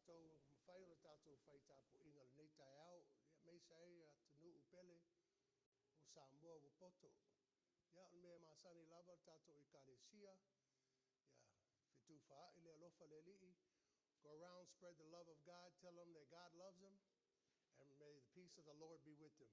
Tatou mafai ona tatou fai tapuaiga i lenei taeao, aemaise ai atunuu pele o Samoa ua poto. Ia, o le mea masani lava le tatou Ekalesia, ia fetufaai le alofa o le Alii. Go around, spread the love of God, tell them that God loves them, and may the peace of the Lord be with them.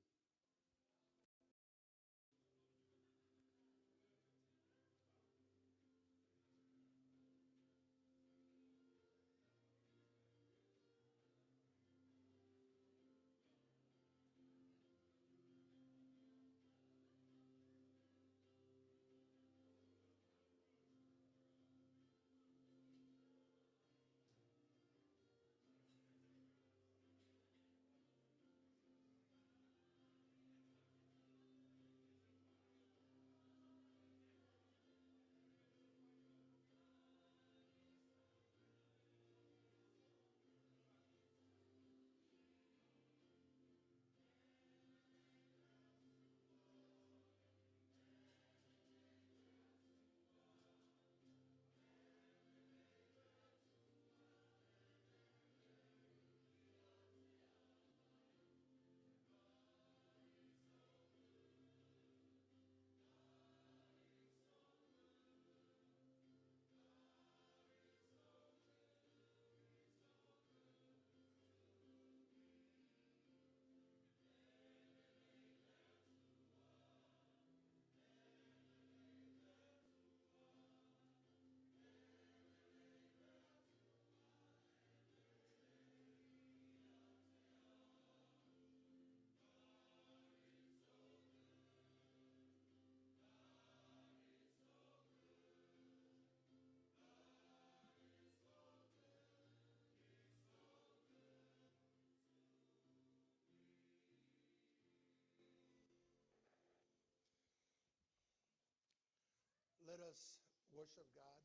Let us worship God.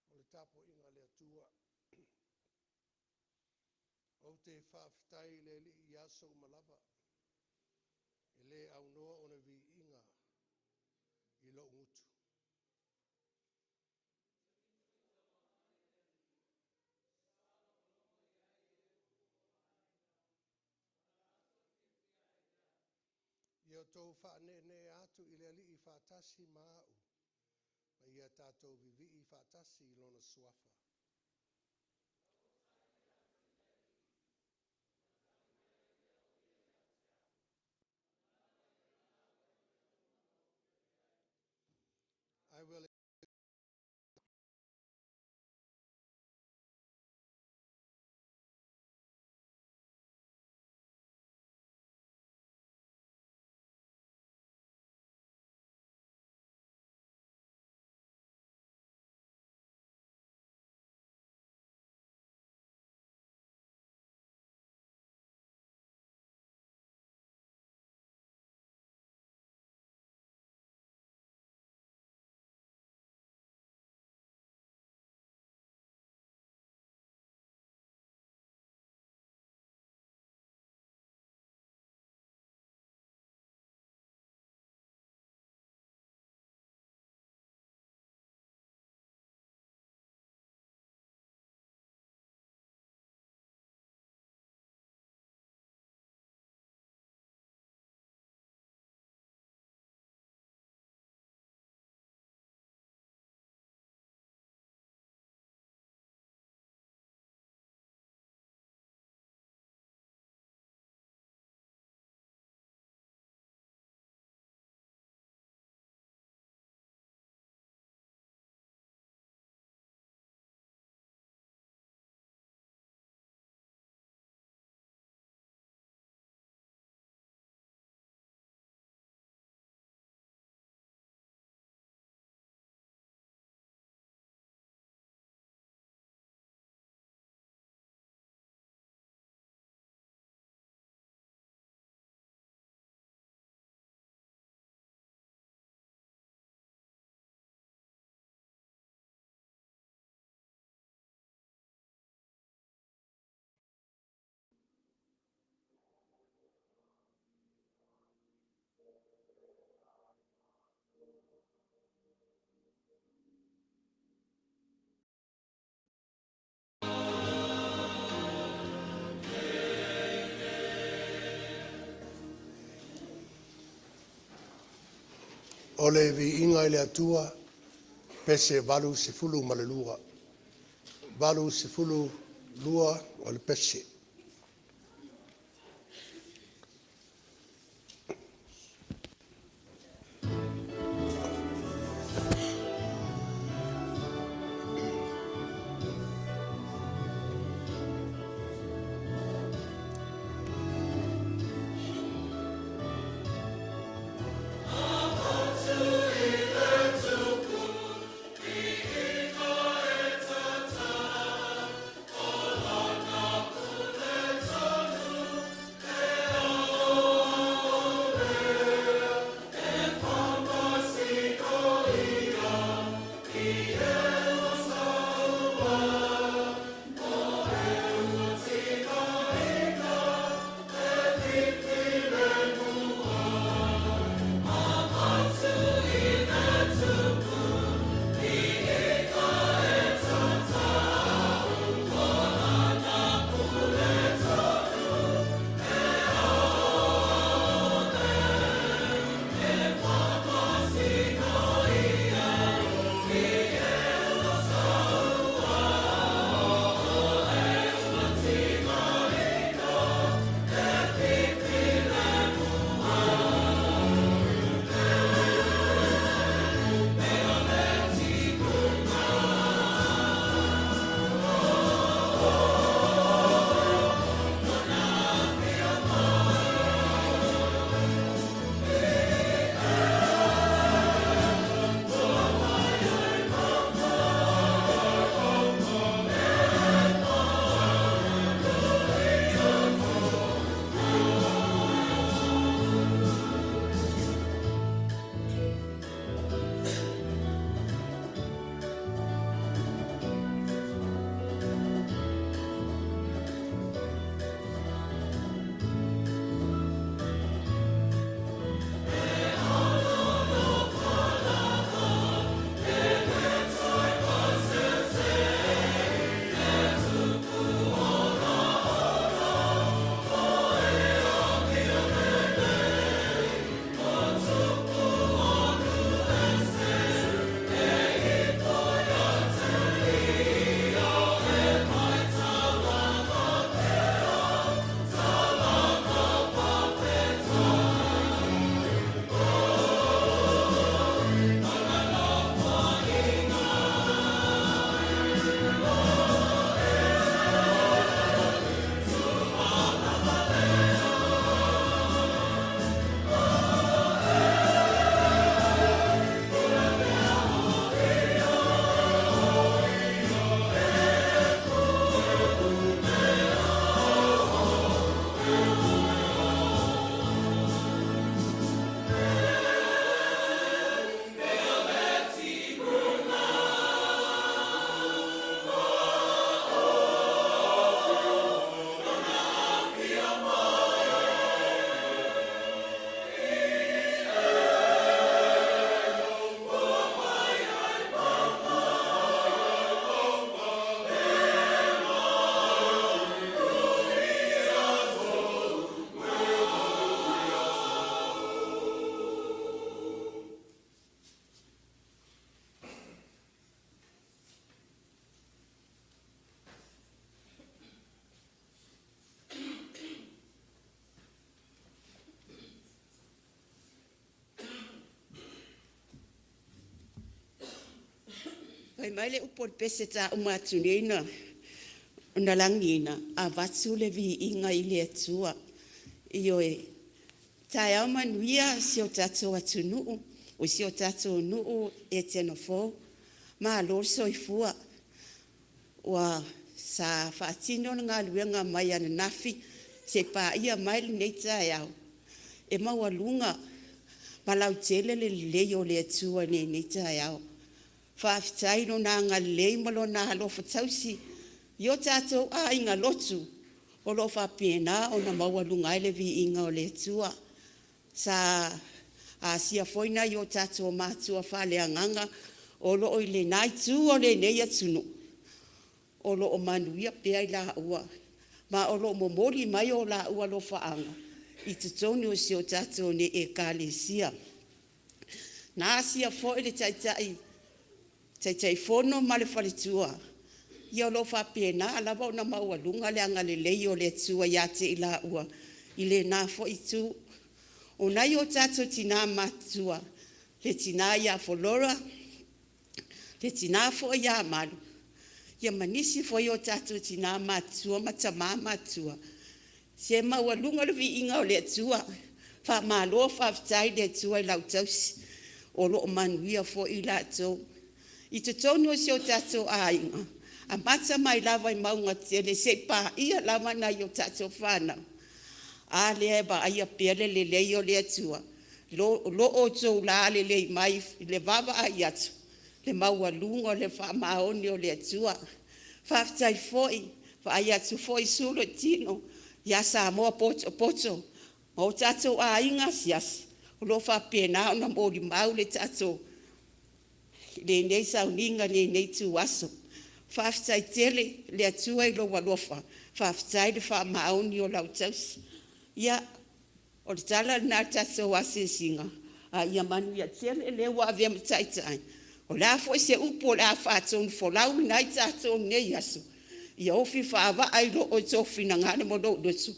O le tapuaiga a le Atua. Ou te faafetai i le Alii i aso uma lava, e le aunoa ona viiga i lou gutu. Ia outou faaneenee atu i le Alii faatasi ma a'u, ma ia tatou vivii faatasi i Lona Suafa. I will O le Viiga i le Atua, pese 82, 82 o le pese. I le Tupu, viiga e tatau, o Lana puletonu e aoao mea, e faamasinoia i e ua saua, o e ua tigaina e filifilemu ai. Avatu i le Tupu, viiga e tatau, o Lana puletonu e aoao mea, e faamasinoia i e ua saua, o e ua tigaina e filifilemu ai. Fai mai le upu o le pese tauma atu nei na ona lagiina, avatu le viiga i le Atua. Ioe, taeao manuia si o tatou atunuu, o si o tatou nuu Etena Fou, malo le soifua. Ua sa faatino le galuega mai ananafi seia paia mai lenei taeao, e maualuga ma lautele le lelei o le Atua i lenei taeao. Faafetai i Lona agalelei ma Lona alofa tausi i o tatou aiga lotu o lo o faapena ona maualuga ai le viiga o le Atua. Sa asia foi nai o tatou matua faaleagaga o lo o i lena itu o lenei atunuu, o lo o manuia pea i laua ma o lo o momoli mai o laua alofaaga i totonu o si o tatou nei Ekalesia. Na asia foi le Taitai, Taitaifono ma le faletua, ia o lo o faapena lava ona maualuga le agalelei o le Atua ia te i laua i lena foi itu. O nai o tatou tina matutua, le tina ia Flora, le tina foi ia Malu, ia ma nisi foi o tatou tina matutua ma tama matutua, se maualuga le viiga o le Atua. Faamalo faafetai i le Atua i lau tausi, o lo o manuia foi i latou. I totonu o si o tatou aiga, amata mai lava i mauga tetele seia paia lava nai a tatou fanau, a lea e vaaia pea le lelei o le Atua i lo outou lalelei mai i le vaavaai atu i le maualuga o le faamaoni o le Atua. Faafetai foi, vaai atu foi i sulu o tino ia Samoa potopoto ma o tatou aiga asiasi o lo o faapena ona molimau lenei sauniga i lenei ituaso. Faafetai tele i le Atua i lou alofa, faafetai le faamaoni o lau tausi. Ia, o le tala lena a le tatou asiasiga, a ia manuia tele le ua avea ma taitai. O le a foi se upu o le a faatonufolauina ai tatou i lenei aso, ia ofi faavaa i lo outou finagalo ma lou loto,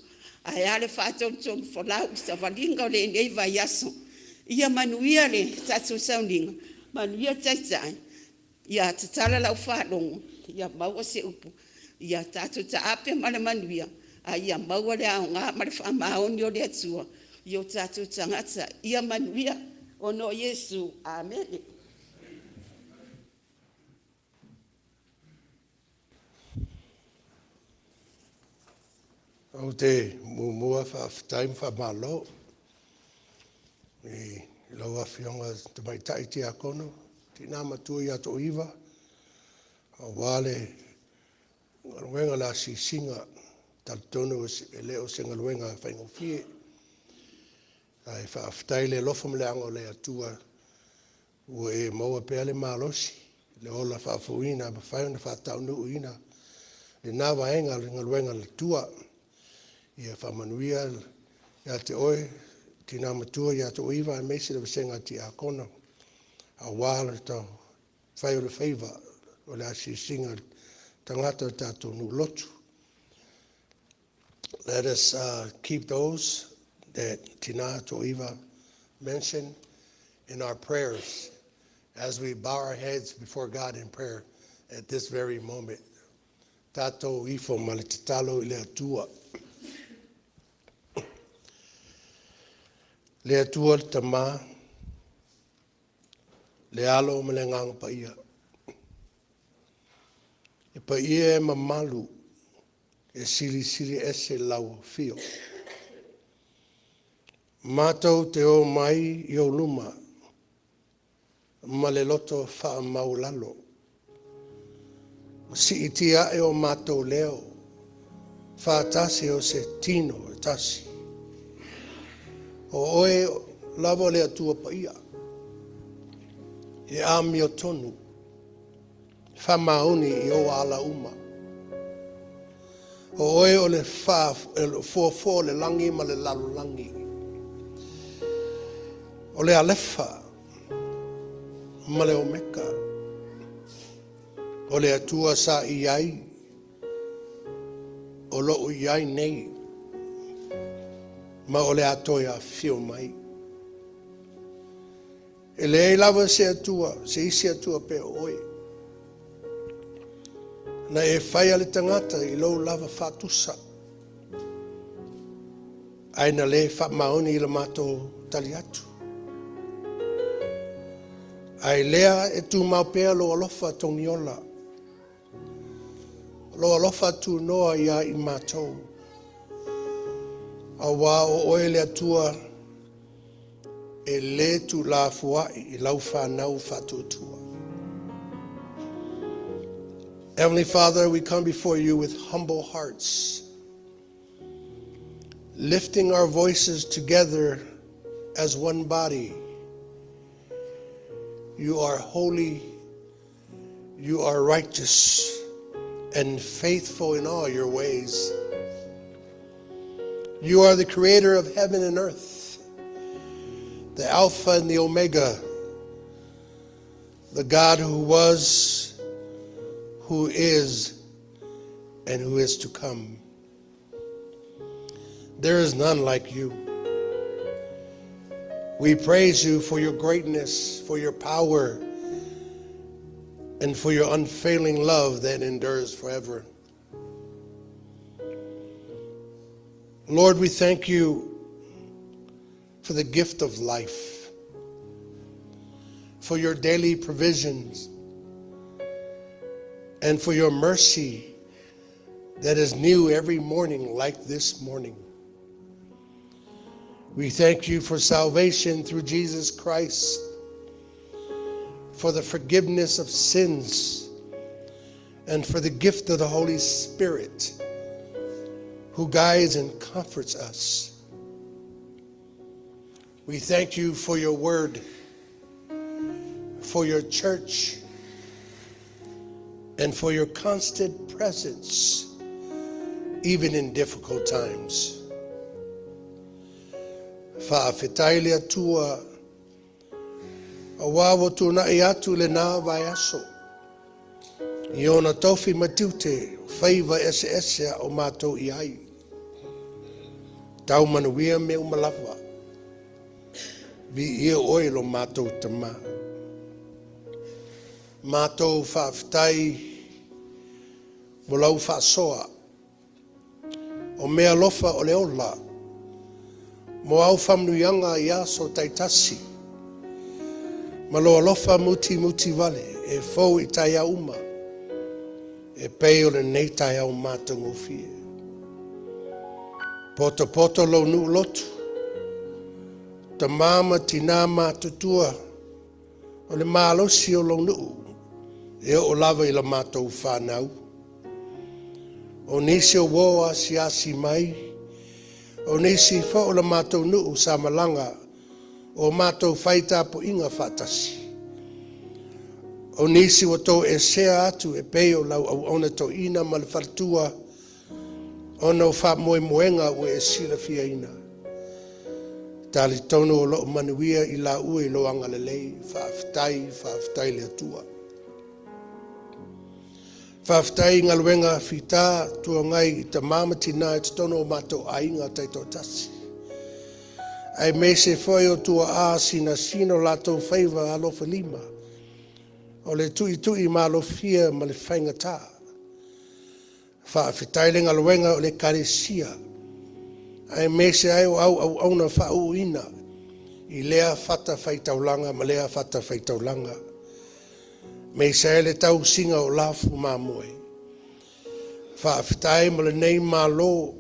ae a le faatonutonufolau i le savaliga o lenei vaiaso. Ia manuia le tatou sauniga, manuia le Taitai, ia tatala lau faalogo ia maua se upu. Ia tatou taape ma le manuia a ia maua le aoga ma le faamaoni o le Atua i o tatou tagata. Ia manuia. Ona o Iesu, amene. Ou te muamua faafetai ma faamalo i lau Afioga i le Tamaitai Tiakono, le Tina Matua ia Toiva aua le galuega o le asiasiga. E talitonu e le o se galuega faigofie, ae faafetai i le alofa ma le alofa o le Atua ua e maua pea le malosi, le ola faafouina e mafai ona faataunuuina lena vaega o le galuega a le Atua. Ia faamanuia ia te oe le Tina Matua ia Toiva aemaise le vasega a Tiakono aua le fai o le faiva o le asiasiga o tagata o le tatou nuu lotu. Let us keep those that Tina Toiva mentioned in our prayers as we bow our heads before God in prayer at this very moment. Tatou ifo ma le tatalo i le Atua. Le Atua le Tama, le Alo ma le Agaga Paia. Le paia e mamalu e silisili ese lau afio. Matou te omai i ou luma ma le loto faamaualalo, ma siitia ae o matou leo, faatasi o se tino e tasi. O oe lava o le Atua paia, e amiotonu, faamaoni i ou ala uma. O oe o le foafoa o le lagi ma le lalolagi. O le Alefa ma le Omeka. O le Atua sa i ai, o lo o i ai nei, ma o le a toe afifio mai. E leai lava se Atua, se isi Atua pei o oe. Na e faia le tagata i lou lava faatusa. Ae na le faamaoni i le matou tali atu. Ae lea e tumau pea lou alofa togiola, lou alofa tunoa ia i matou. Auā o oe le Atua e le tuulafoai i lau fanau faatuatua. Heavenly Father, we come before you with humble hearts, lifting our voices together as one body. You are holy, you are righteous, and faithful in all your ways. You are the creator of heaven and earth, the Alpha and the Omega, The God who was, who is, and who is to come. There is none like you. We praise you for your greatness, for your power, and for your unfailing love that endures forever. Lord, we thank you for the gift of life, for your daily provisions, and for your mercy that is new every morning, like this morning. We thank you for salvation through Jesus Christ, for the forgiveness of sins, and for the gift of the Holy Spirit who guides and comforts us. We thank you for your word, for your church, and for your constant presence, even in difficult times. Faafetai le Atua auā ua tuanai atu lenā vaiaso i ona tofi ma tiute o faiva eseese a o matou i ai. Tau manuia mea uma lava. Viia oe lo matou Tama. Matou faafetai mo lau faasoa. O mea alofa o le ola mo au faamanuiaga i aso taitasi ma lou alofa mutimuti vale e fou i taeao uma e pei o lenei taeao matagofie. Potopoto lou nuu lotu, tama ma tinā matutua o le malosi o lou nuu e oo lava i la matou fanau. O nisi o uo asiasi mai, o nisi foi o la matou nuu sa malaga o matou fai tapuaiga faatasi. O nisi ua toesea atu e pei o lau auauna toeaina ma le faletua ona o faamoemoega ua e silafiaina. Talitonu o lo o manuia i laua i lou agalelei. Faafetai, faafetai le Atua. Faafetai i galuega fita tuangai i tama ma tinā i totonu o matou aiga taitoatasi. Aemaise foi o tuaa sinasina o latou faiva alofalima o le tuitui malofia ma le faigata. Faafetai le galuega o le Ekalesia, aemaise ai o au auauna faauuina i lea fatafaitaulaga ma lea fatafaitaulaga, aemaise ai le tausiga o lafu mamoe. Faafetai mo lenei Malo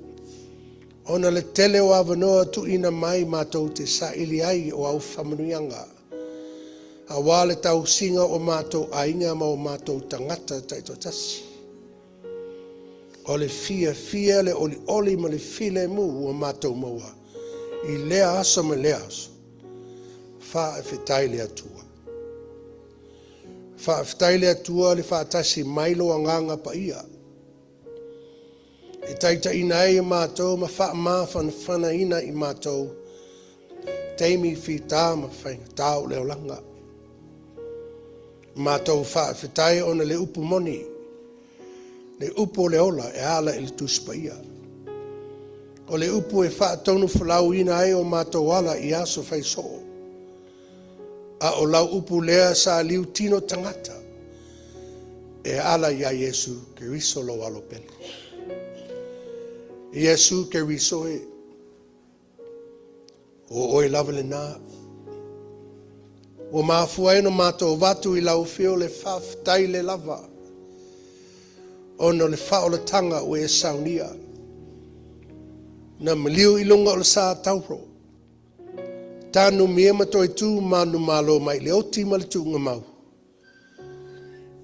ona le tele o avanoa tuuina mai matou te saili ai o au faamanuiaga auā le tausiga o matou aiga ma o matou tagata taitoatasi. O le fiafia, le olioli ma le filemu ua matou maua i lea aso ma lea aso. Faafetai le Atua. Faafetai le Atua le faatasi mai lou Agaga Paia e taitaiina ai i matou ma faamafanafanaina i matou taimi fita ma faigata o le olaga. Matou faafetai ona le upu moni, le upu o le ola e ala i le Tusi Paia. O le upu e faatonufolauina ai o matou ala i aso fai soo. A o lau upu lea sa liutino tagata e ala iā Iesu Keriso lou alo pele. Iesu Keriso e, o oe lava lenā. Ua mafua ai ona matou avatu i lau afio le faafetai le lava ona o le faaolataga ua e saunia. Na maliu i luga o le sa tauro, tanumia ma toe tu manumalo mai le oti ma le tuugamau,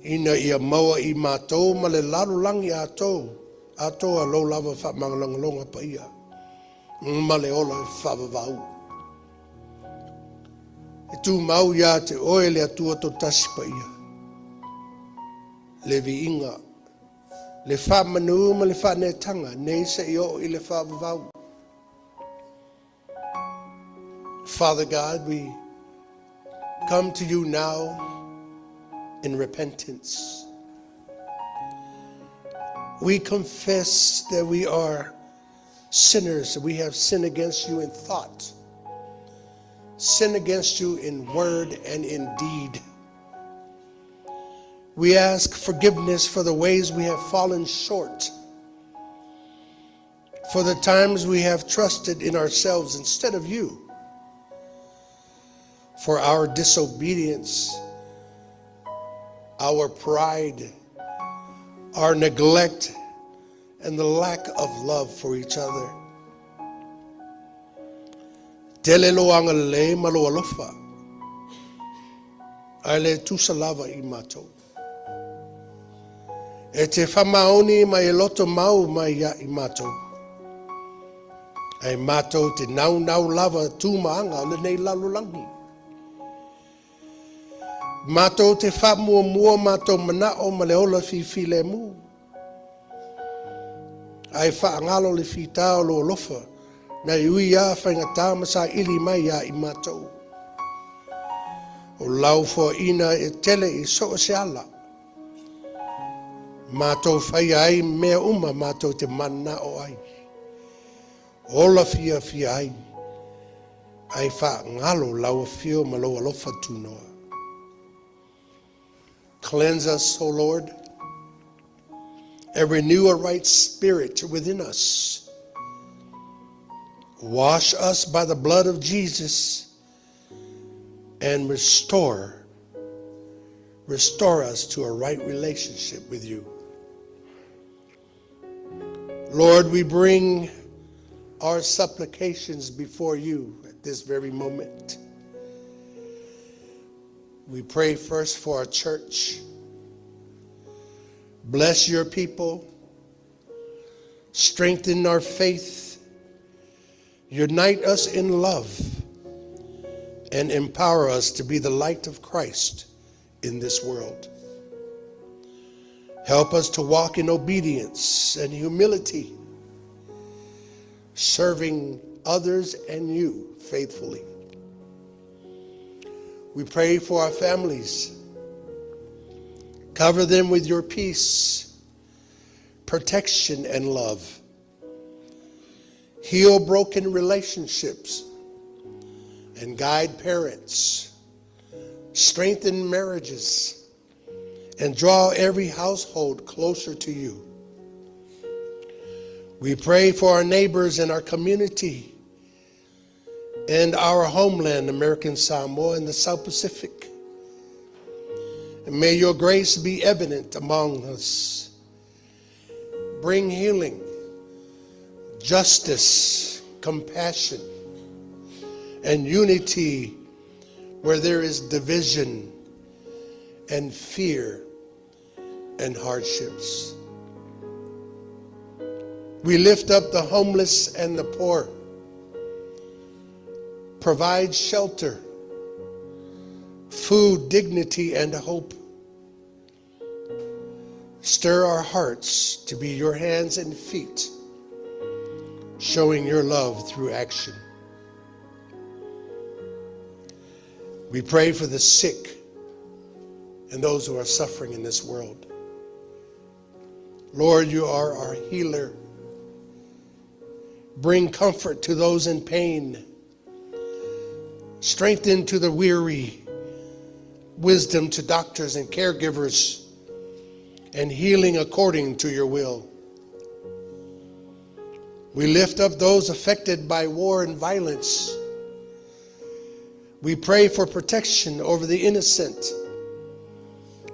ina ia maua i matou ma le lalolagi atoa lou lava faamalogaloga paia ma le ola faavavau. E tumau ia te oe le Atua Toatasi Paia, le viiga, le faamanu ma le faaneetaga nei seia oo i le faavavau. Father God, we come to you now. in repentance. We confess that we are sinners, we have sinned against you in thought, sinned against you in word and in deed. We ask forgiveness for the ways we have fallen short, for the times we have trusted in ourselves instead of you, for our disobedience, our pride, our neglect, and the lack of love for each other. Tele lou agalelei ma lou alofa, ae le tusa lava i matou. E te faamaoni ma e loto mau mai ia i matou. Ae matou te naunau lava tu ma aga o lenei lalolagi. Matou te faamuamua matou manao ma le ola fifilemu. Ae faagalo le fita o lou alofa na e ui lava faigata ma saili mai ia i matou. O lau foaiina e tele i so o se ala. Matou faia ai mea uma matou te manao ai. Ola fiafia ai, ae faagalo lau afio ma lou alofa tunoa. Cleanse us, O Lord, and renew a right spirit within us. Wash us by the blood of Jesus and restore us to a right relationship with you. Lord, we bring our supplications before you at this very moment. We pray first for our church. Bless your people. Strengthen our faith. Unite us in love and empower us to be the light of Christ in this world. Help us to walk in obedience and humility, serving others and you faithfully. We pray for our families. Cover them with your peace, protection, and love. Heal broken relationships and guide parents. Strengthen marriages and draw every household closer to you. We pray for our neighbors and our community and our homeland, American Samoa, and the South Pacific. And may your grace be evident among us. Bring healing, justice, compassion, and unity where there is division and fear and hardships. We lift up the homeless and the poor. Provide shelter, food, dignity, and hope. Stir our hearts to be your hands and feet, showing your love through action. We pray for the sick and those who are suffering in this world. Lord, you are our healer. Bring comfort to those in pain. Strengthen to the weary, wisdom to doctors and caregivers, and healing according to your will. We lift up those affected by war and violence. We pray for protection over the innocent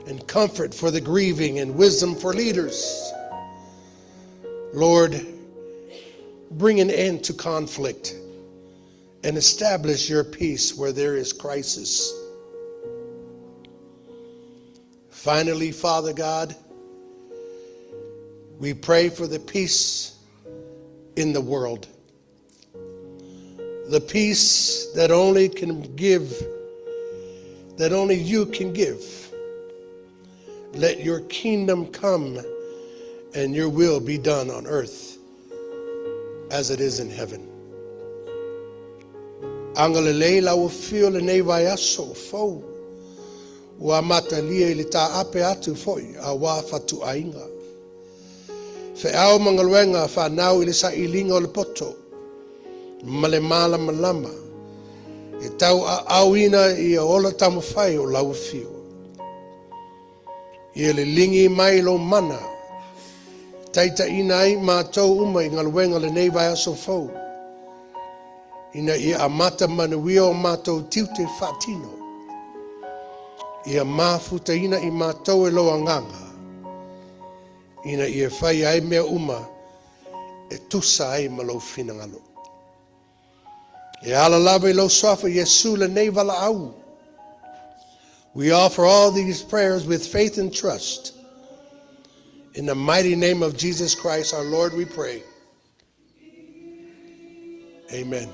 and comfort for the grieving and wisdom for leaders. Lord, bring an end to conflict and establish your peace where there is crisis. Finally, Father God, we pray for the peace in the world. The peace that only can give, that only you can give. Let your kingdom come and your will be done on earth as it is in heaven. Agalelei lau afio lenei vaiaso fou. Ua amatalia i le taape atu foi aua fatuaiga, feau ma galuega fanau i le sailiga o le poto ma le malamalama e tauaaoina ia ola taumafai o lau afio. Ia liligi mai lou mana e taitaiina ai matou uma i galuega o lenei vaiaso fou, ina ia amata manuia o matou tiute faatino. Ia mafutaina i matou e lou Agaga, ina ia faia ai mea uma e tusa ai ma lou finagalo. E ala lava i lou suafa Iesu lenei valaau. We offer all these prayers with faith and trust. In the mighty name of Jesus Christ, our Lord, we pray. Amen.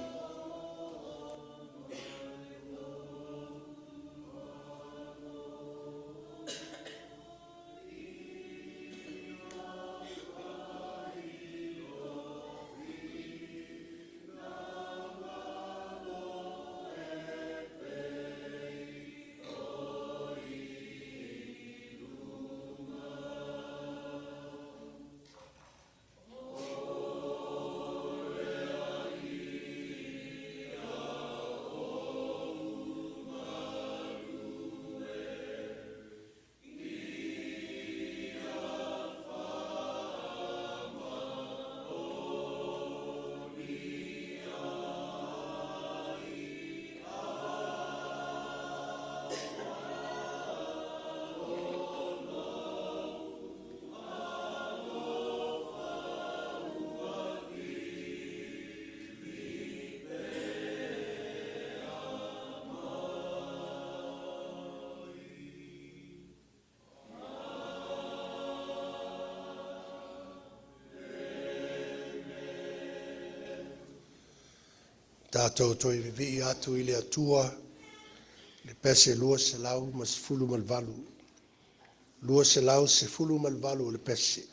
Tatou toe vivii atu i le Atua i le pese 218, 218 o le pese.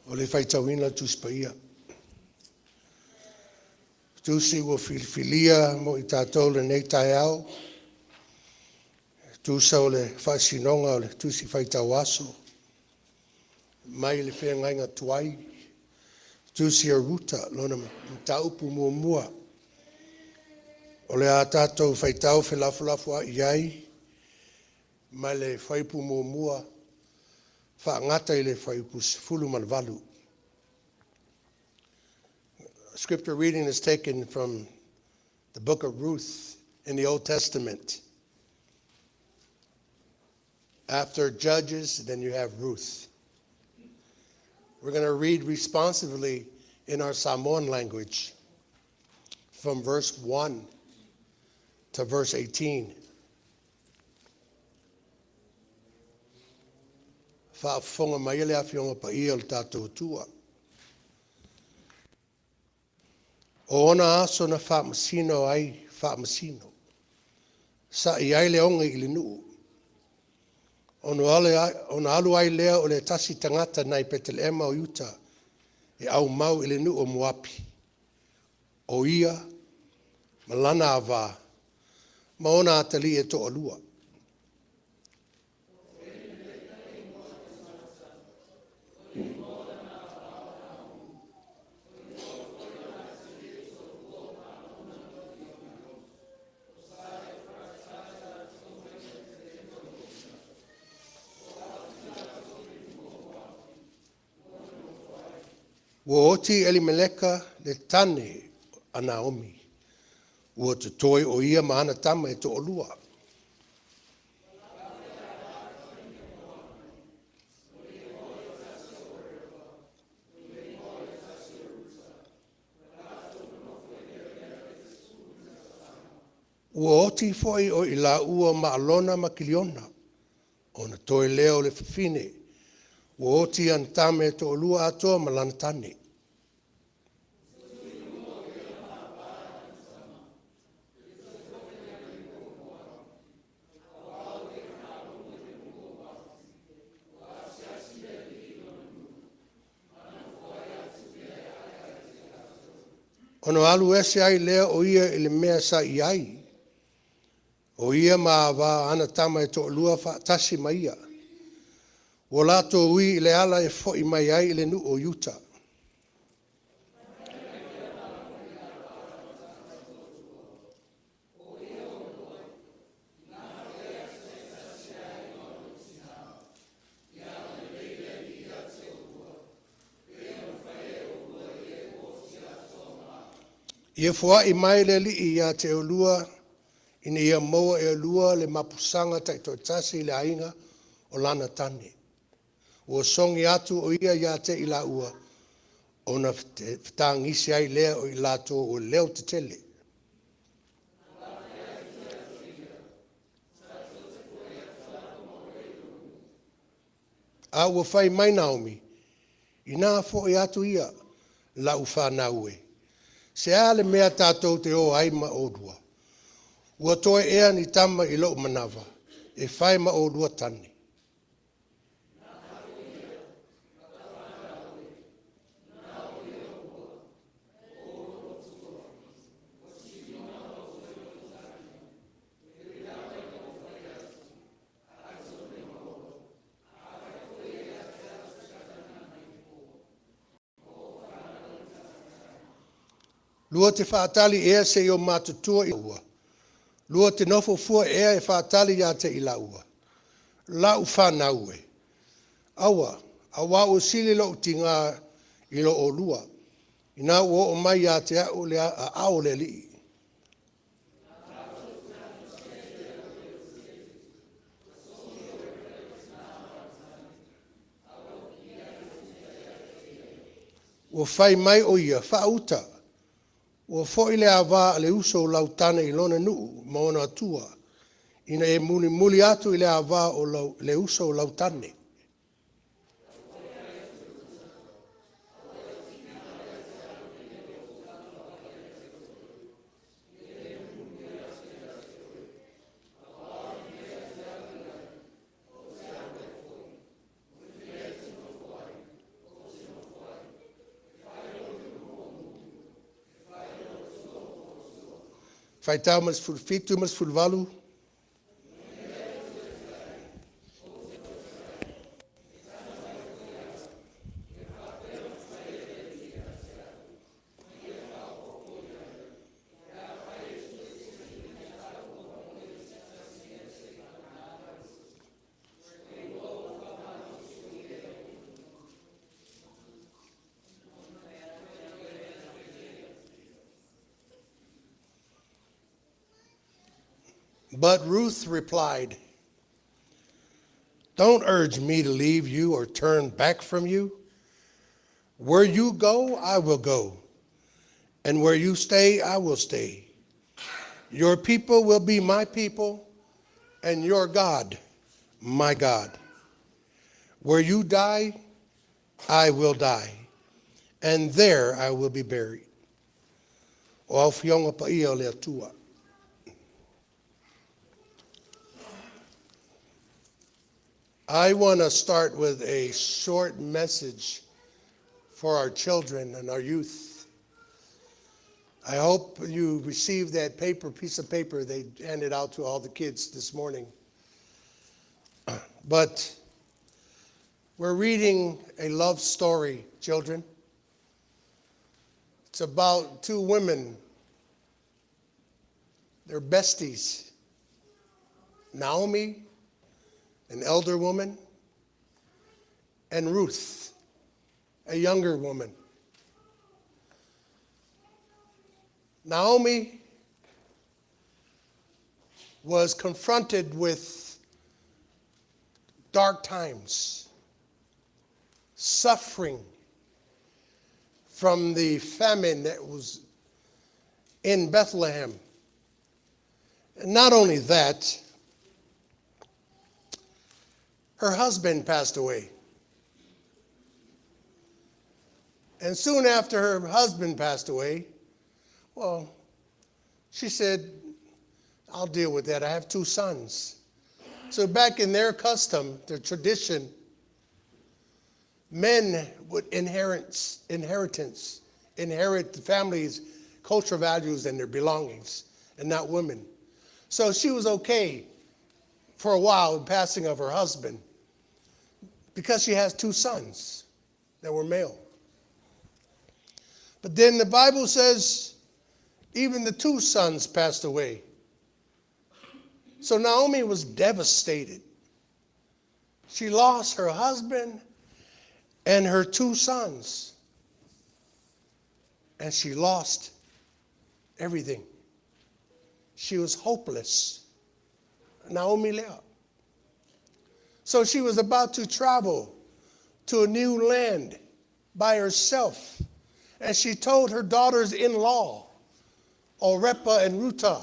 O le faitauina o le Tusi Paia, tusi ua filifilia mo i tatou i lenei taeao, e tusa o le faasinoga o le Tusi Faitau Aso mai le feagaiga tuai, tusi a Ruta, lona mataupu muamua. O le a tatou faitau felafolafoai ai mai le fuaiupu 1 faagata i le fuaiupu 18. Scripture reading is taken from the book of Ruth in the Old Testament. After Judges, then you have Ruth. We're going to read responsively in our Samoan language from verse 1 to verse 18. Faafofoga mai le Afioga Paia o le tatou Atua. O ona aso na faamasino ai faamasino, sa'i ai le oge i le nuu, ona alu ai lea o le tasi tagata nai Petelema o Iuta e aumau i le nuu o Moapi, o ia ma lana ava ma ona atalii e toalua. Ua oti Elimeleka le tane a Naomi, ua totoe o ia ma ana tama e toalua. Ua oti foi o i laua o Maalona ma Kiliona, ona toe lea o le fafine, ua oti ana tama e toalua atoa ma lana tane. Ona alu ese ai lea o ia i le mea sa i ai, o ia ma ava ana tama e toalua faatasi ma ia. Ua latou ui i le ala e fo'i mai ai i le nuu o Iuta. Ia foai mai le Alii ia te oulua ina ia maua e oulua le mapusaga taitoatasi i le aiga o lana tane. Ua sogi atu o ia ia te i laua, ona fetagisi ai lea o i latou o leo tetele. A ua fai mai Naomi, “Inā fo'i atu ia, la'u fanau e, se a le mea tatou te o ai ma oulua? Ua toe ea ni tama i lo'u manava e fai ma oulua tane? Lua te faatali ea se i o matutua i ua? Lua te nofo fua ea e faatali ia te i laua? La'u fanau e, aua, auā ua sili lo'u tigā i lo oulua, ina ua oo mai ia te a'u le aao o le Alii.” Ua fai mai o ia, “Faauta, ua fo'i le avā a le uso o lau tane i lona nuu ma ona atua, ina ia mulimuli atu i le avā o lau, le uso o lau tane.” Faitau ma le 17 ma le 18. But Ruth replied, Don't urge me to leave you or turn back from you. Where you go, I will go, and where you stay, I will stay. Your people will be my people, and your God, my God. Where you die, I will die, and there I will be buried. O au fionga pa ia o le atua. I want to start with a short message for our children and our youth. I hope you received that paper, piece of paper they handed out to all the kids this morning. But we're reading a love story, children. It's about two women. They're besties. Naomi, an elder woman, and Ruth, a younger woman. Naomi was confronted with dark times, suffering from the famine that was in Bethlehem. And not only that, her husband passed away. And soon after her husband passed away, well, she said, I'll deal with that. I have two sons. So back in their custom, their tradition, men would inherit inheritance, inherit the family's cultural values and their belongings, and not women. So she was okay for a while in passing of her husband because she has two sons that were male. But then the Bible says even the two sons passed away. So Naomi was devastated. She lost her husband and her two sons. And she lost everything. She was hopeless. Naomi left. So she was about to travel to a new land by herself. And she told her daughters in law, Orepa and Ruta,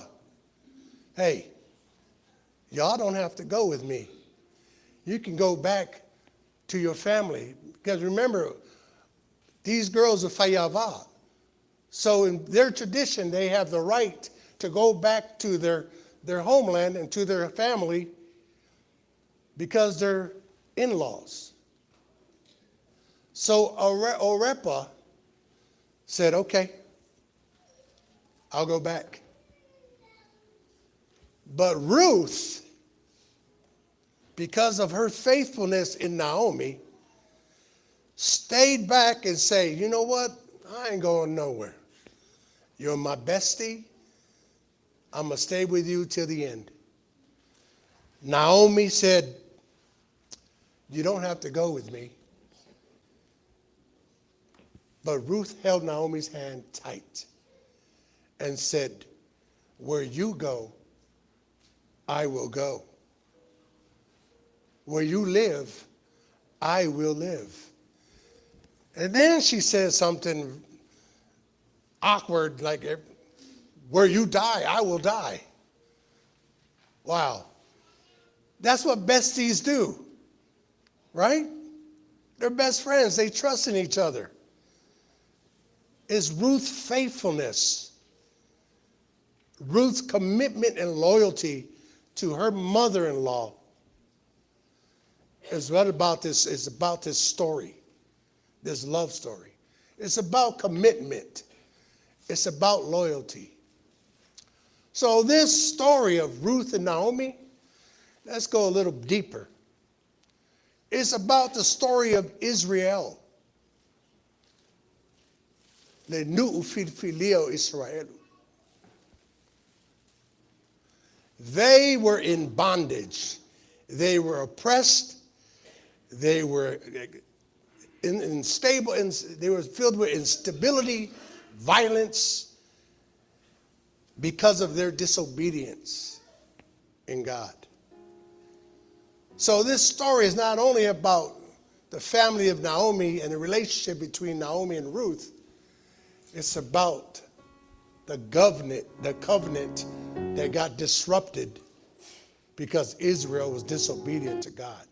hey, y'all don't have to go with me. You can go back to your family. Because remember, these girls are faiava. So in their tradition, they have the right to go back to their, their homeland and to their family because they're in-laws. So Orepa said, okay, I'll go back. But Ruth, because of her faithfulness in Naomi, stayed back and say, you know what? I ain't going nowhere. You're my bestie. I'm going to stay with you till the end. Naomi said, You don't have to go with me. But Ruth held Naomi's hand tight and said, Where you go, I will go. Where you live, I will live. And then she says something awkward, like, Where you die, I will die. Wow. That's what besties do, right? They're best friends, they trust in each other. Is Ruth's faithfulness, Ruth's commitment and loyalty to her mother in law is what about this is about this story, this love story. It's about commitment. It's about loyalty. So this story of Ruth and Naomi, let's go a little deeper. It's about the story of Israel. Le nu'u filifilia o Israel. They were in bondage. They were oppressed. They were in, unstable. In, they were filled with instability, violence, because of their disobedience. in God. So this story is not only about the family of Naomi and the relationship between Naomi and Ruth, it's about the covenant, the covenant that got disrupted because Israel was disobedient to God.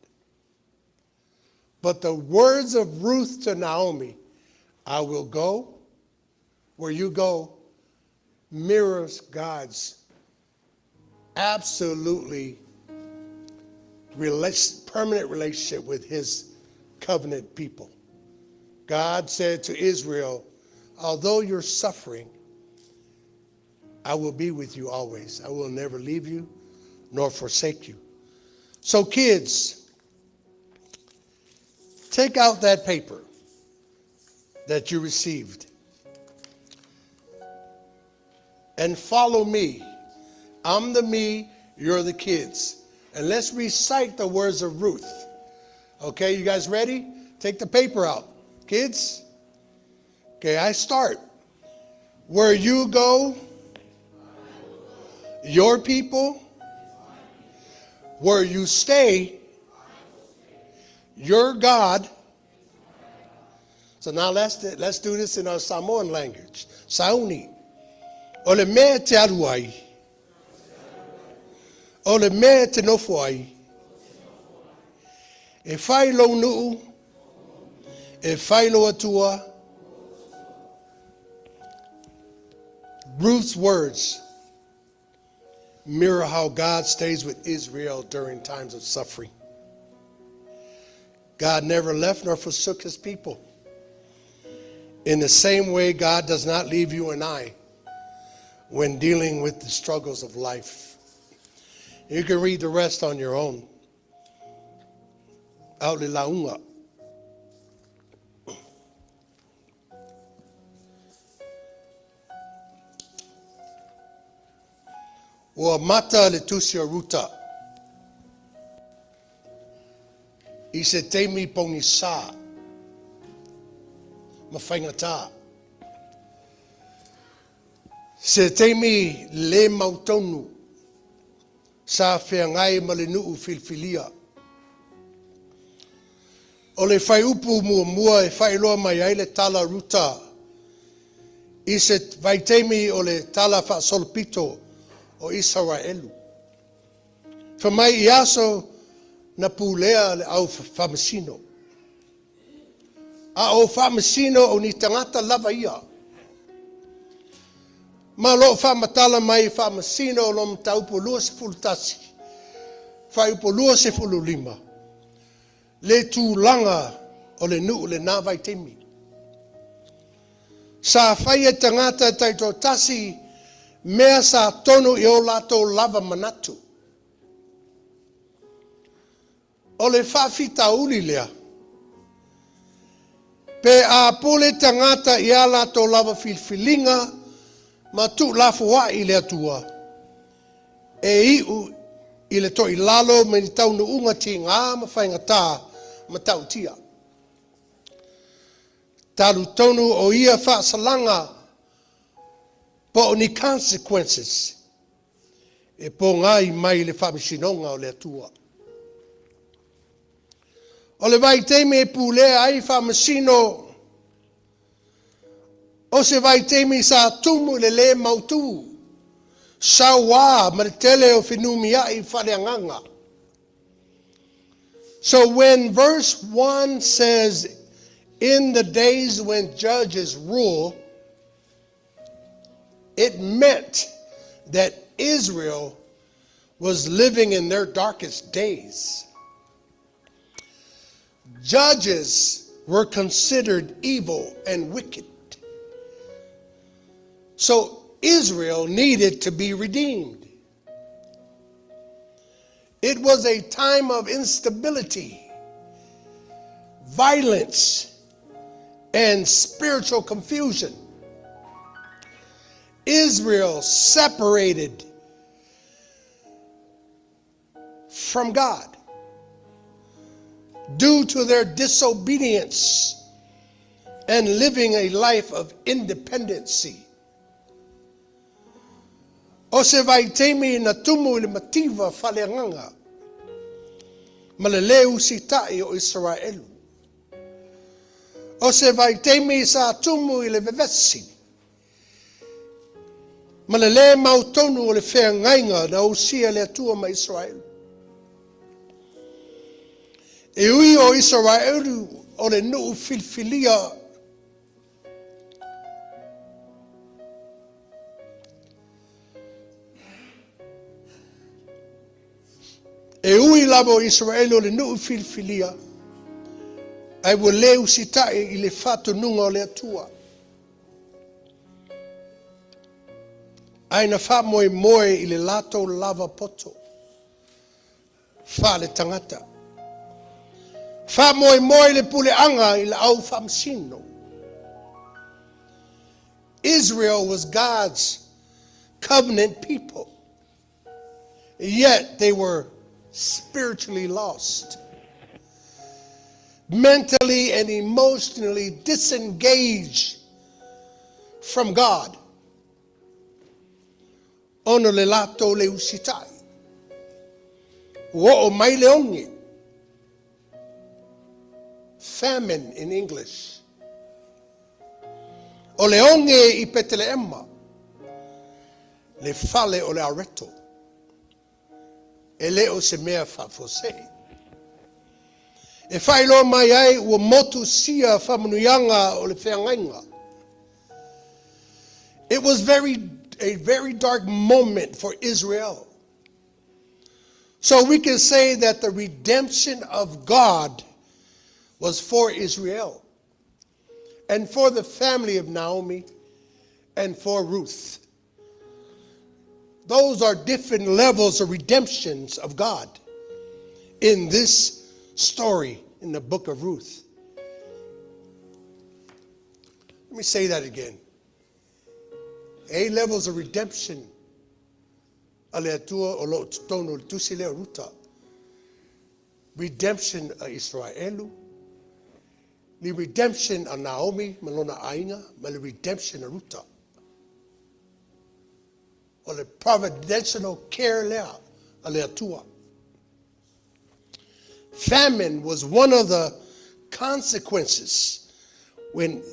But the words of Ruth to Naomi, I will go where you go, mirrors God's absolutely permanent relationship with his covenant people. God said to Israel, Although you're suffering, I will be with you always. I will never leave you nor forsake you. So, kids, take out that paper that you received and follow me. I'm the me, you're the kids. And let's recite the words of Ruth. Okay, you guys ready? Take the paper out. Kids? Okay, I start. Where you go, your people, where you stay, your God. So now let's, let's do this in our Samoan language. Sauni. O le mea e te alu ai. O le mea e te nofo ai. E fai lou nuu, e fai lou Atua. Ruth's words mirror how God stays with Israel during times of suffering. God never left nor forsook his people. In the same way, God does not leave you and I when dealing with the struggles of life. You can read the rest on your own. Aule launga. Ua mata le tusi o Ruta i se taimi pogisā ma faigatā. Se taimi le mautonu sa feagai ma le nuu filifilia. O le fuaiupu muamua e faailoa mai ai le tala Ruta i se vaitaimi o le tala faasolopito o Isaraelu. Fai mai i aso na pulea le au faamasino. A o faamasino o ni tagata lava ia. Ma o lo o faamatala mai i Faamasino o lo Mataupu 21, fuaiupu 25, le tulaga o le nuu lena vaitaimi. Sa fai e tagata taitoatasi mea sa tonu i o latou lava manatu. O le faafitauli lea, pe a pule tagata i a latou lava filifiliga ma tuulafoai i le Atua, e iu i le toilalo ma ni taunuuga tiga ma faigata matautia. Talu tonu o ia faasalaga po o ni consequences e pogai mai le faamasinoga o le Atua. O le vaitaimi e pulea ai faamasino, o se vaitaimi sa tumu i le lē mautū, sauā ma le tele o fenumiai faaleagaga. So when verse 1 says, In the days when judges rule, it meant that Israel was living in their darkest days. Judges were considered evil and wicked. So Israel needed to be redeemed. It was a time of instability, violence, and spiritual confusion. Israel separated from God due to their disobedience and living a life of independency. O se vaitaimi na tumu i le mativa faaleagaga ma le lē usitai o Isaraelu. O se vaitaimi sa tumu i le vevesi ma le lē mautonu o le feagaiga na usia e le Atua ma Isaraelu. E ui o Isaraelu o le nuu filifilia E ui lava o Isaraelu o le nuu filifilia, ae ua lē usitai i le faatonuga o le Atua. Ae na faamoemoe i le latou lava poto faaletagata. Faamoemoe i le puleaga i le au faamasino. Israel was God's covenant people, yet they were spiritually lost, mentally and emotionally disengaged from God. Ona o le latou le usitai. Ua oo mai le oge, famine in English. O le oge i Peteleema, le fale o le areto, e le o se mea faafuasei. E faailoa mai ai ua motusia faamanuiaga o le feagaiga. It was very, a very dark moment for Israel. So we can say that the redemption of God was for Israel and for the family of Naomi and for Ruth. Those are different levels of redemptions of God in this story in the book of Ruth. Let me say that again. Eight levels of redemption a le Atua o lo o totonu o le tusi lea o Ruta. Redemption a Isaraelu, le redemption a Naomi ma lona aiga, ma le redemption a Ruta. O le providential care lea a le Atua. Famine was one of the consequences when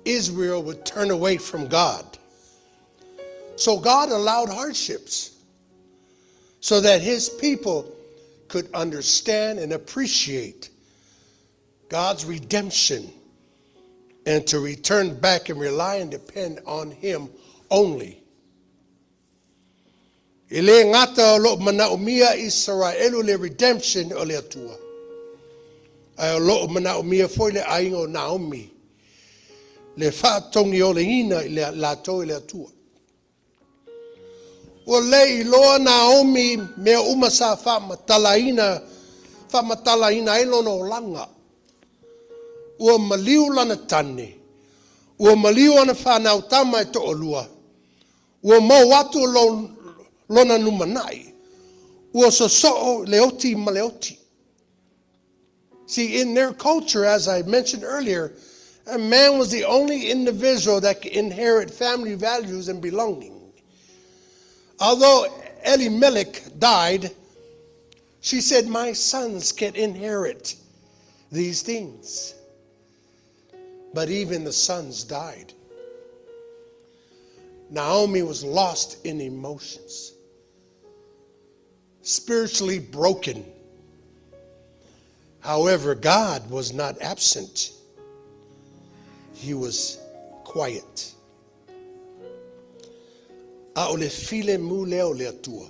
Israel would turn away from God. So God allowed hardships so that his people could understand and appreciate God's redemption and to return back and rely and depend on him only. E le gata o lo o manaomia Isaraelu le redemption o le Atua, ae o lo o manaomia foi le aiga o Naomi le faatogioleina i le latou e le Atua. Ua le iloa Naomi mea uma sa faamatalaina faamatalaina ai lona olaga. Ua maliu lana tane, ua maliu ana fanau tama e toalua, ua mou atu lona lumanai, ua sosoo le oti ma le oti. See, in their culture, as I mentioned earlier, a man was the only individual that could inherit family values and belonging. Although Elimelech died, she said, My sons can inherit these things. But even the sons died. Naomi was lost in emotions, spiritually broken. However, God was not absent. He was quiet. A o le filemu lea o le Atua.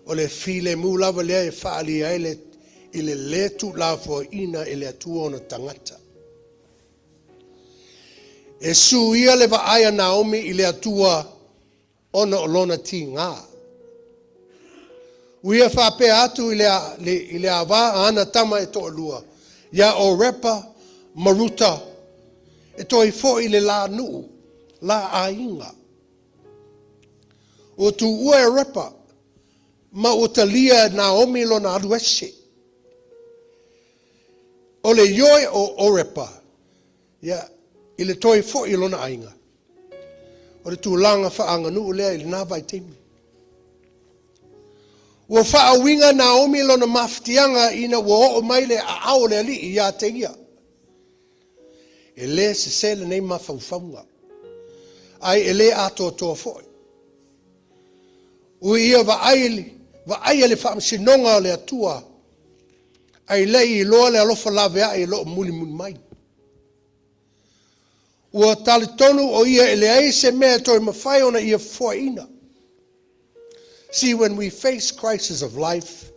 O le filemu lava lea e faaalia ai le, i le lē tuulafoaiina e le Atua ona tagata. E suia le vaai a Naomi i le Atua ona o lona tigā. Ua ia faapea atu i le, le, i le ava a ana tama e toalua, iā Orepa ma Ruta, e toe foi i le la nuu, la aiga. Ua tuua e Orepa, ma ua talia e Naomi lona alu ese. O le ioe o Orepa, ia, i le toe foi i lona aiga. O le tulaga faaaganuu lea i lena vaitaimi. Ua faauiga Naomi lona mafatiaga ina ua oo mai le aao o le Alii ia te ia. E le sese lenei mafaufauga, ae e le atoatoa foi. Ui ia vaai, vaaia le faamasinoga o le Atua, ae le i iloa le alofa laveai o lo o mulimuli mai. Ua talitonu o ia e leai se mea e toe mafai ona ia foaiina. See, when we face crisis of life,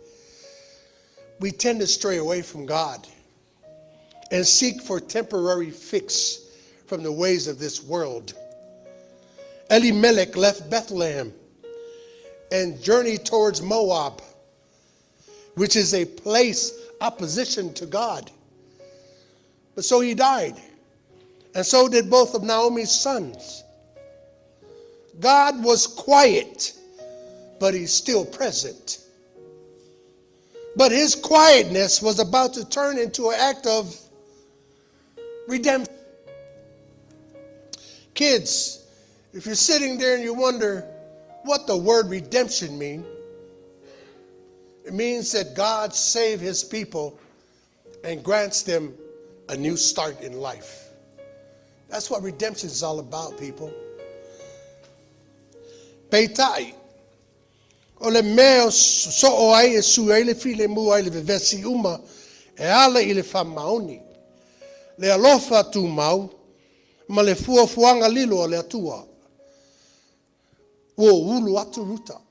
we tend to stray away from God and seek for temporary fix from the ways of this world. Elimelech left Bethlehem and journeyed towards Moab, which is a place opposition to God. But so he died, and so did both of Naomi's sons. God was quiet, but he's still present. But his quietness was about to turn into an act of redemption. Kids, if you're sitting there and you wonder what the word redemption mean, it means that God saved his people and grants them a new start in life. That's what redemption is all about, people. Peitai, o le mea o soo ai e sui ai le filemu ai le vevesi uma e ala i le faamaoni. Le alofa tumau ma le fuafuaga lilo a le Atua. Ua ulu atu Ruta.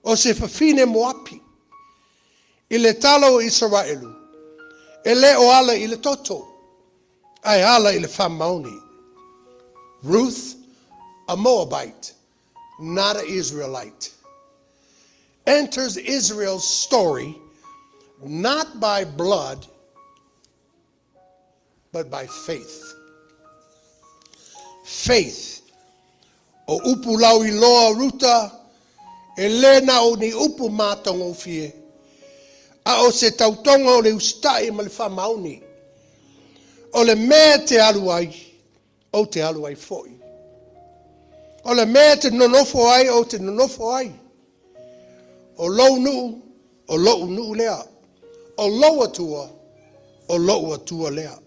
O se fafine Moapi. I le tala o Isaraelu, e le o ala i le toto, ae ala i le faamaoni. Ruth, a Moabite, not an Israelite, enters Israel's story not by blood, but by faith. Faith. O upu lauiloa Ruta, e le na o ni upu matagofie, a o se tautoga o le usitai ma le faamaoni. O le mea e te alu ai, ou te alu ai foi. O le mea e te nonofo ai, ou te nonofo ai. O lou nuu, o lo'u nuu lea. O lou Atua, o lo'u Atua lea.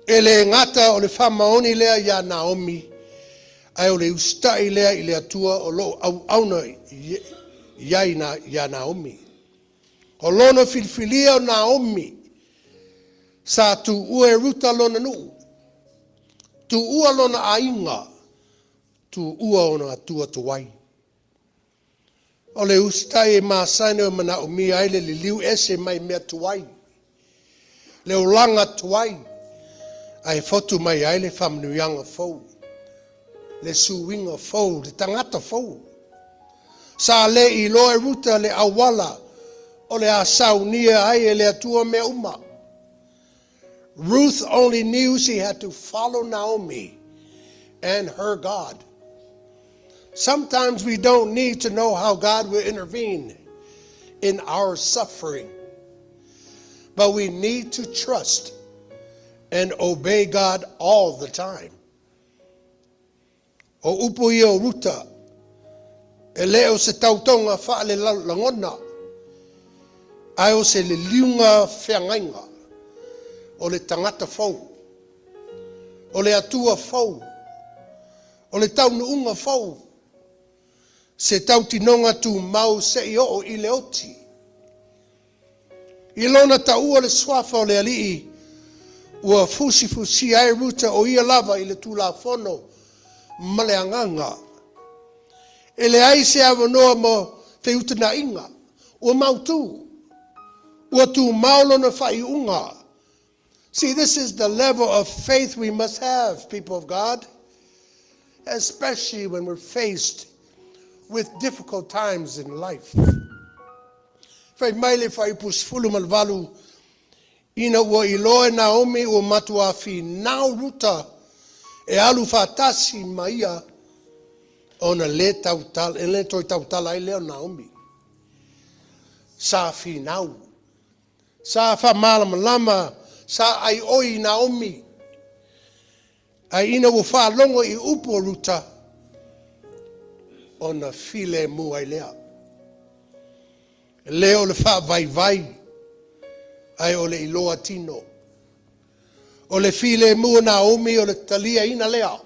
E le gata o le faamaoni lea iā Naomi, ae o le usitai lea i le Atua o loo auauna i ai iā Naomi. O lona filifilia o Naomi, sa tuua e Ruta lona nuu, tuua lona aiga, tuua ona Atua tuai. O le usitai e masani o manaomia ai le liliu ese mai mea tuai, le olaga tuai, ae fotu mai ai le faamanuiaga fou, le suiga fou, le tagata fou. Sa le iloa e Ruta le auala o le a saunia ai e le Atua mea uma. Ruth only knew she had to follow Naomi and her God. Sometimes we don't need to know how God will intervene in our suffering, but we need to trust and obey God all the time. O upu ia o Ruta, e le o se tautoga faalelagona, ae o se liliuga feagaiga, o le tagata fou, o le Atua fou, o le taunuuga fou, se tautinoga tumau seia oo i le oti. I lona taua le suafa o le Alii, ua fusifusia ai Ruta o ia lava i le Tulafono ma le agaga. E leai se avanoa mo feutagaiga, ua mautū, ua tumau lona faaiuga. See, this is the level of faith we must have, people of God, especially when we're faced with difficult times in life. Fai mai le fuaiupu 18, ina ua iloa e Naomi ua matuā finau Ruta e alu faatasi ma ia, ona le tautala, e le toe tautala ai lea o Naomi. Sa finau, sa faamalamalama, sa aioi Naomi. Ae ina ua faalogo i upu o Ruta, ona filemu ai lea. E le o le faavaivai, ae o le iloa tino. O le filemu o Naomi o le taliaina lea.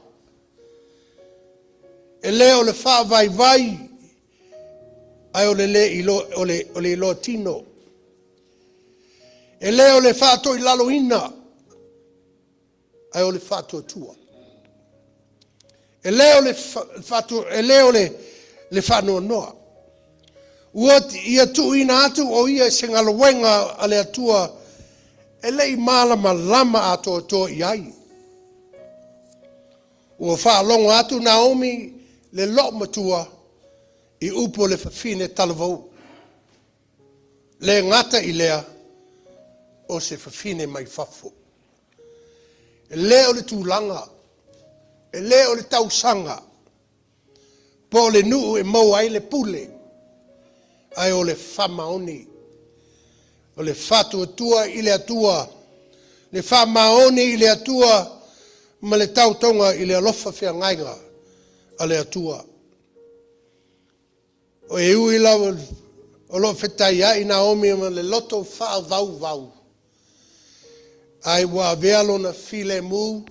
E le o le faavaivai, ae o le, le ilo, o le, o le iloa tino. E le o le faatoilaloina, ae o le faatuatua. E le o le, faatu, e le o le, le faanoanoa. Ua ia tuuina atu o ia i se galuega a le Atua e le i malamalama atoatoa i ai. Ua faalogo atu Naomi le loo matua i upu o le fafine talavou. Le gata i lea, o se fafine mai fafo. E le o le tulaga, e le o le tausaga, po o le nuu e maua ai le pule, ae o le faamaoni, o le faatuatua i le Atua, le faamaoni i le Atua ma le tautoga i le alofa feagaiga a le Atua. O e ui lava o lo o fetaiai Naomi ma le loto faavauvau, ae ua avea lona filemu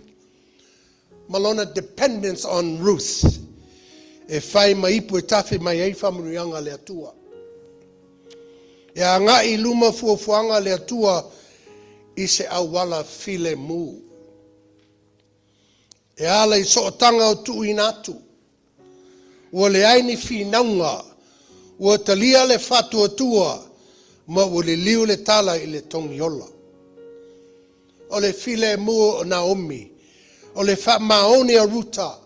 ma lona dependence on Ruth e fai ma ipu e tafe mai ai faamanuiaga a le Atua. E agai i luma fuafuaga a le Atua i se auala filemu. E ala i sootaga o tuuina atu. Ua leai ni finauga, ua talia le faatuatua ma ua liliu le tala i le togiola. O le filemu o Naomi, o le faamaoni a Ruta,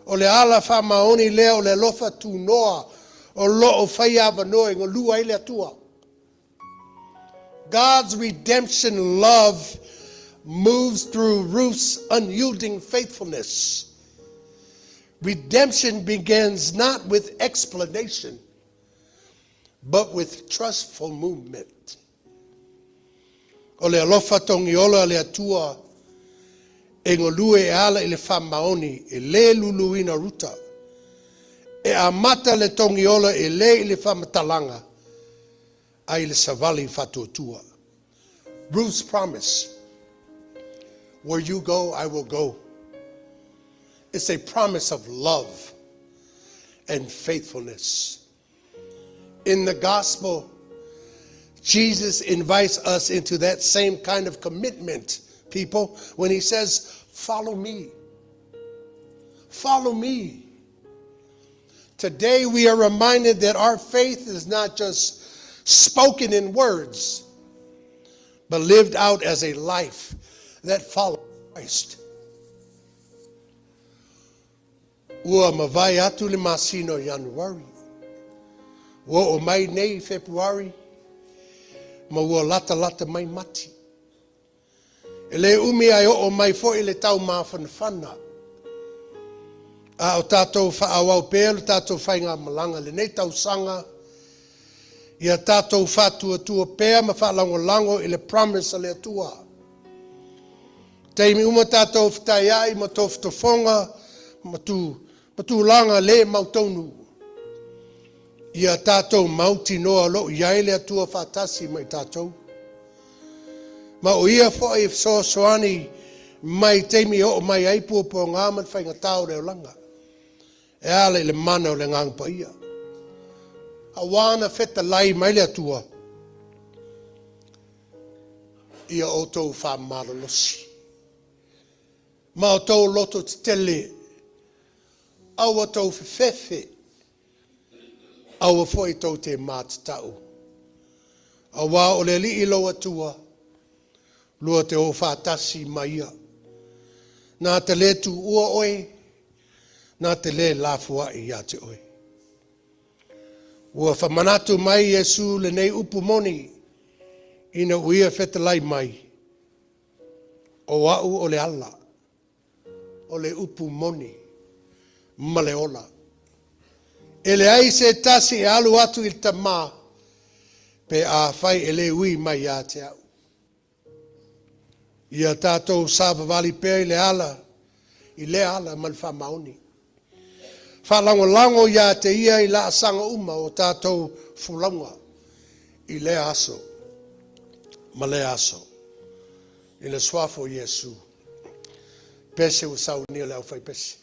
o le ala faamaoni lea o le alofa tunoa o lo o faia avanoa e galua ai le Atua. God's redemption love moves through Ruth's unyielding faithfulness. Redemption begins not with explanation, but with trustful movement. O le alofa togiola a le Atua e galue e ala i le faamaoni e le luluina Ruta. E amata le togiola e le i le faamatalaga, ae i le savali faatuatua. Ruth's promise, where you go, I will go. It's a promise of love and faithfulness. In the gospel, Jesus invites us into that same kind of commitment, people, when he says, follow me. Follow me. Today we are reminded that our faith is not just spoken in words, but lived out as a life that follows Christ. Ua mavae atu le masina o Ianuari. Ua oo mai nei Fepuari ma ua latalata mai Mati. E le umi ae oo mai foi le tau mafanafana. A o tatou faaauau pea le tatou faigamalaga i lenei tausaga, ia tatou faatuatua pea ma faalagolago i le promise a le Atua. Taimi uma tatou fetaiai ma tofotofoga ma tu, ma tulaga le mautonu. Ia tatou mautinoa o lo o i ai le Atua faatasi ma i tatou. Ma o ia foi e fesoasoani mai i taimi e oo mai ai puapuaga ma le faigata o le olaga. E ala i le mana o le Agaga Paia. Aua na fetalai mai le Atua ia outou faamalolosi ma outou loto tetele, aua tou fefefe, aua foi tou te matatau, aua o le Alii lou Atua, lua te o faatasi ma ia. Na te le tuua oe, na te le lafoai ia te oe. Ua faamanatu mai Iesu lenei upu moni ina ua ia fetalai mai, o au o le ala, o le upu moni ma le ola. E leai se tasi e alu atu i le Tama pe afai e le ui mai ia te au. Ia tatou savavali pea i le ala i lea ala ma le faamaoni. Faalagolago ia te Ia i laasaga uma o tatou folauga i lea aso ma lea aso. I le Suafa o Iesu, pese ua saunia e le aufaipese.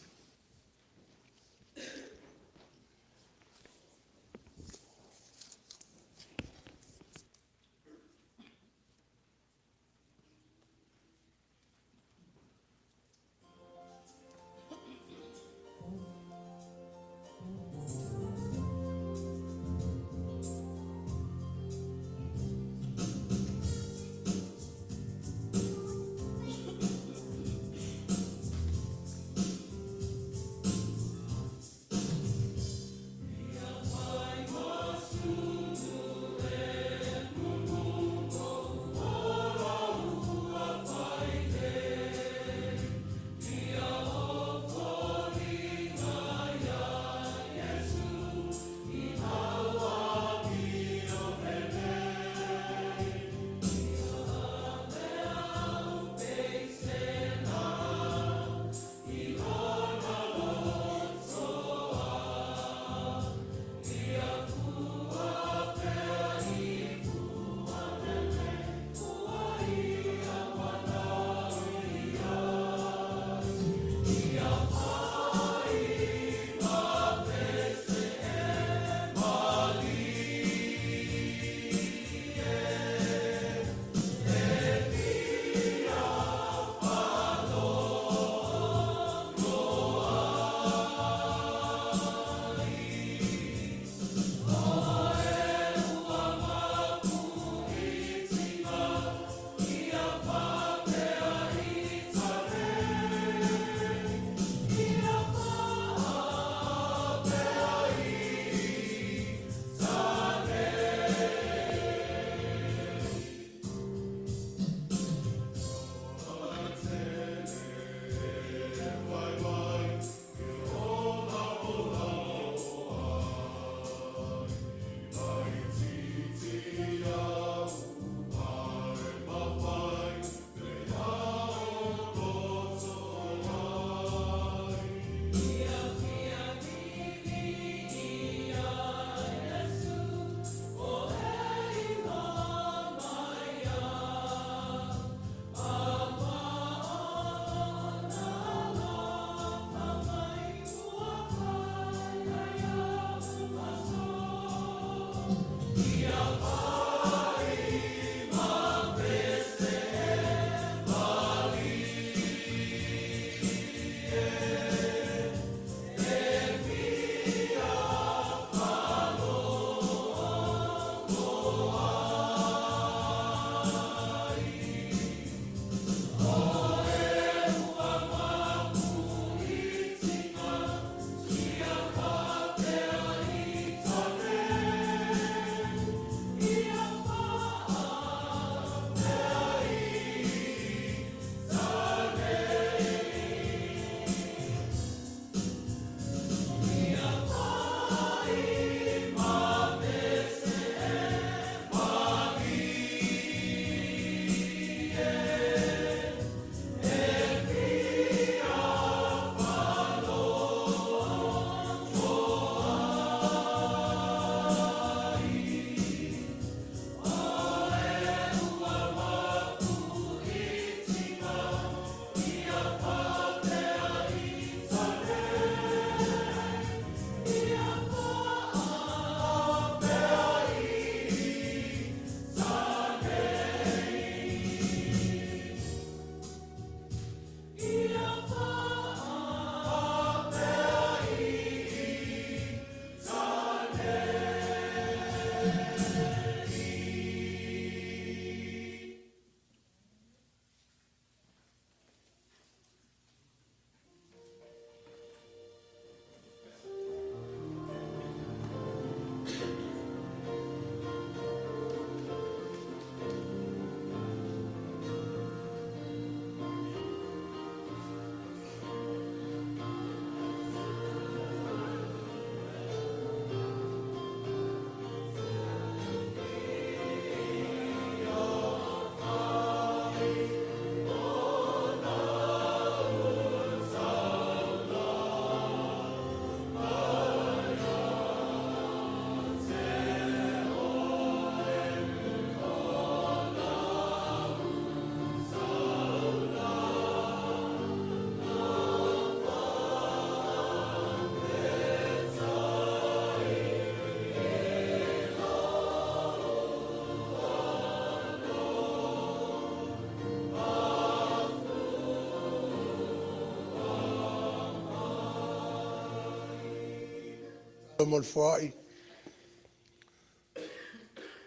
Mo le foai,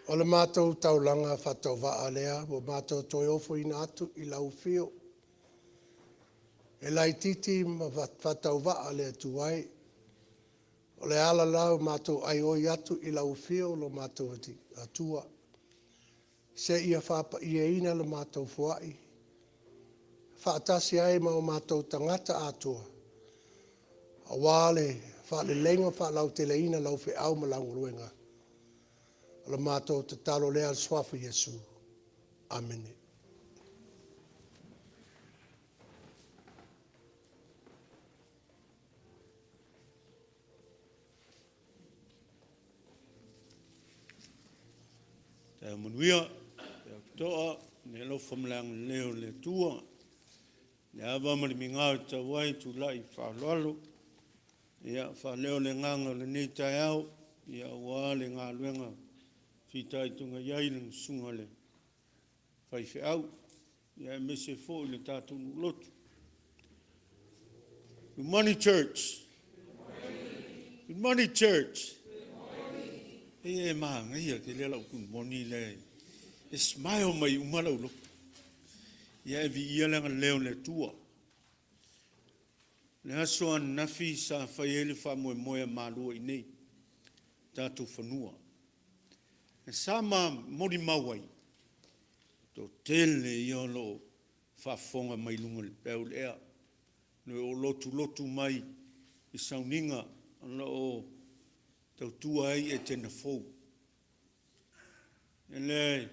o le matou taulaga faatauvaa lea ua matou toe ofoina atu i lau afio e laitiiti ma faatauvaa le atu ai. O le ala la ua matou aioi atu i lau afio lo matou Atua seia faapaia le matou foai faatasi ai ma o matou tagata atoa aua le faaleleiga ma faalauteleina o lau feau ma lau galuega. O le matou tatalo lea i le Suafa o Iesu. Amene. Taeao manuia, faitotoa i le alofa ma le agalelei o le Atua i le ava ma le migao e tatau ai tulai faaaloalo e faaleo le agaga o lenei taeao aua le galuega fitaituga i ai lau susuga i le faifeau, aemaise foi le tatou nuu lotu. Good morning church. Good morning church. E manaia tele lau good morning lea e smile mai uma lau loto. Ia e viia le agalelei o le Atua. O le aso ananafi sa fai ai le faamoemoe a Malua i inei, tatou fanua. E sa ma molimau ai, toatele ia o lo o faafofoga mai luga o le peau o le ea, o lo o lotulotu mai i sauniga o lo o tautua ai Etena fou. O le mea lea,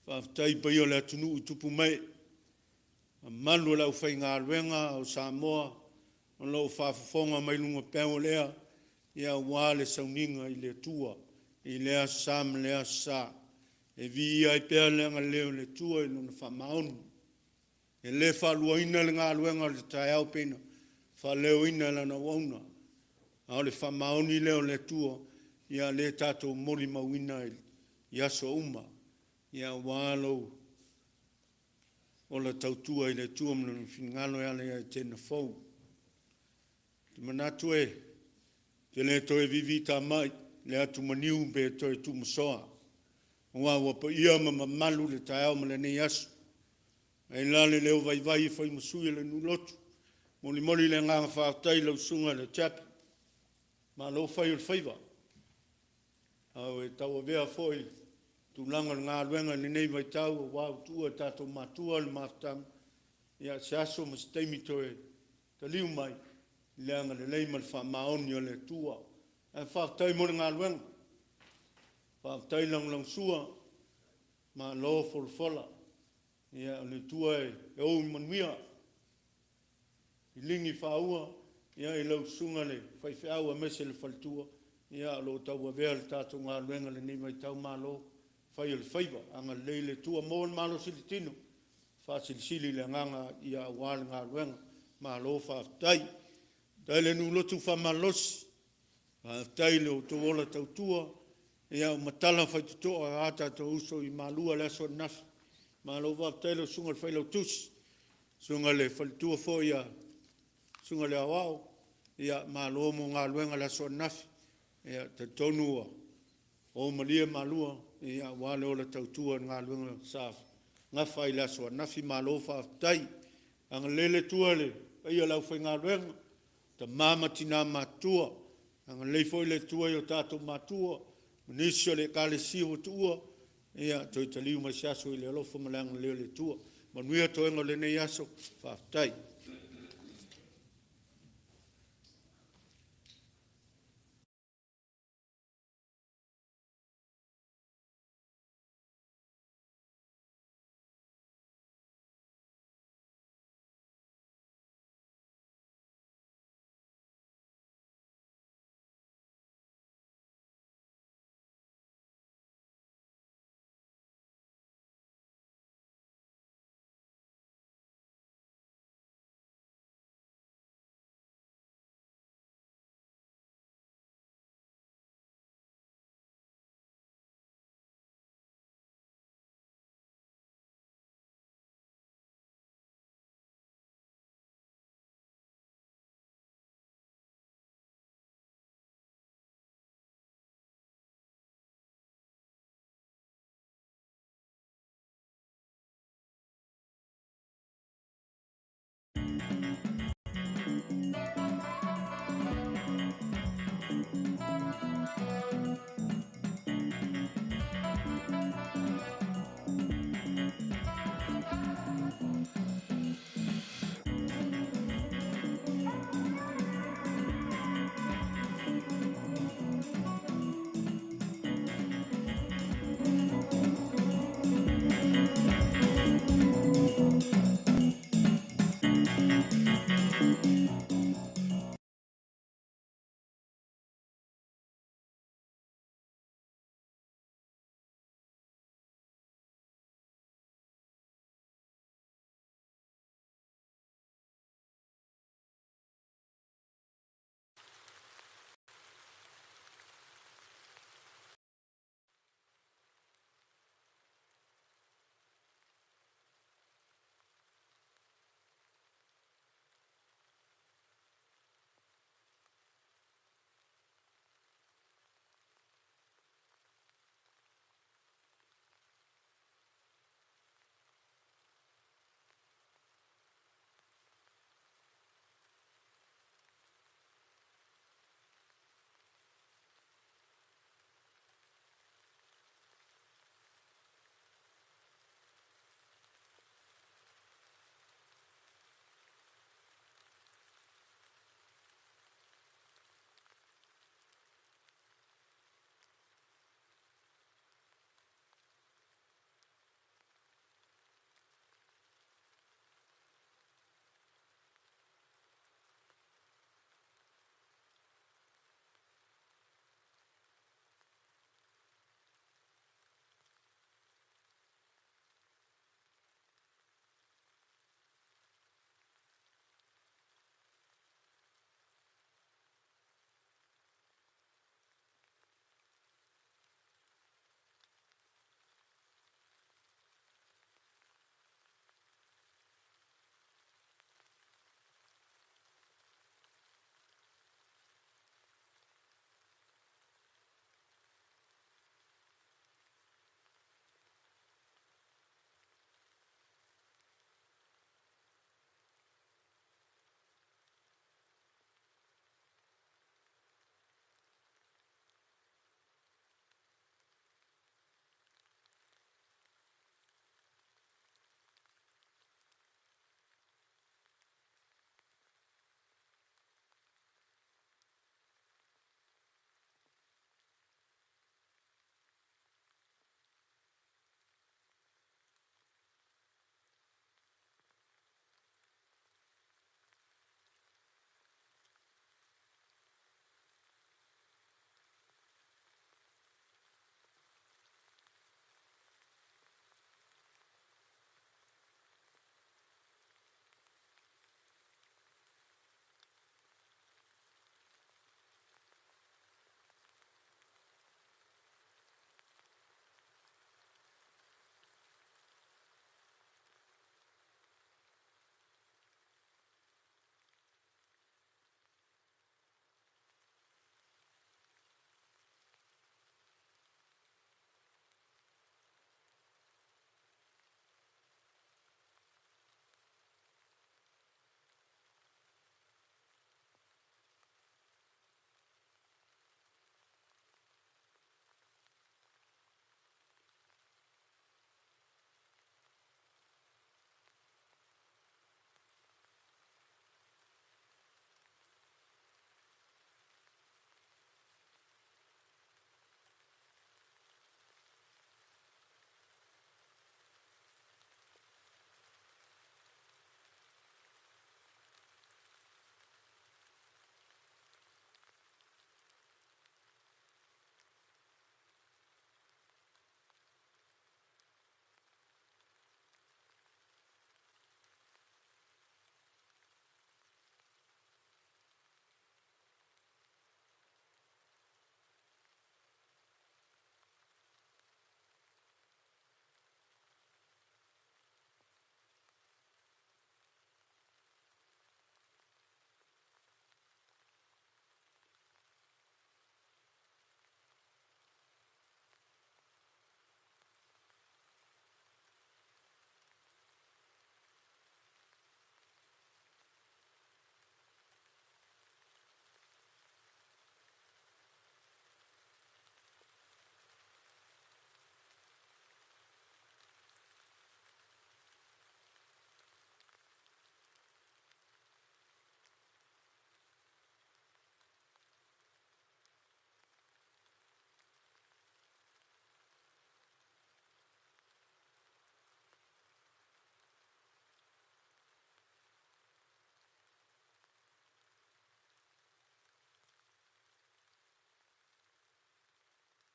faafetai i le paia o le atunuu i tupu ma ee, mamalu o le aufaigaluega o Samoa o lo o faafofoga mai luga o peau o le ea, ia aua le sauniga i le Atua i lea Aso Sa ma lea Aso Sa, e viia ai pea le agalelei o le Atua i Lona faamaoni. E le faaluaina le galuega o le taeao pei ona faaleoina e lana auauna, a o le faamaoni lea o le Atua, ia lea tatou molimauina i aso uma, aua lou ola tautua i le Atua ma Lona finagalo e ala ia Etena fou. Ou te manatu ou te le toe vivitamai i le atumaniu pe toe tumasoa, aua ua paia ma mamalu le taeao ma lenei aso. E i ai la le leo vaivai e fai ma sui o le nuu lotu, e molimoli le agaga faafetai i lau susuga i le Chaplain, malo fai o le faiva. A o e tauavea foi le tulaga o le galuega i lenei vaitau aua ua tuua e tatou matua le mafutaga, ia o se aso ma se taimi toe taliu mai i le agalelei ma le faamaoni o le Atua. Ae faafetai mo le galuega, faafetai lagolagosua, malo folafola. Ia o le Atua e ou i manuia, liligi faaua i lau susuga i le faifeau aemaise le faletua o lo o tauavea le tatou galuega i lenei vaitau. Malo fai o le faiva, agalelei le Atua, maua le malosi i le tino, faasilisili i le agaga aua le galuega. Malo faafetai. Faafetai i le nuu lotu faamalolosi, faafetai i lo outou ola tautua, ia o matala faitotoa a tatou uso i Malua i le aso ananafi. Malo faafetai i lau susuga i le Failautusi, susuga i le faletua foi ia susuga i le Aoao, ia malo mo galuega i le aso ananafi. E talitonu ua o malie Malua aua le ola tautua i le galuega sa nafa ai i le aso ananafi, malo faafetai. Agalelei le Atua i le paia o le aufaigaluega, tama ma tina matutua, agalelei foi le Atua i o tatou matua ma nisi o le Ekalesia ua tuua, ia toe taliu mai i se aso i le alofa ma le agalelei o le Atua. Manuia toega o lenei aso, faafetai.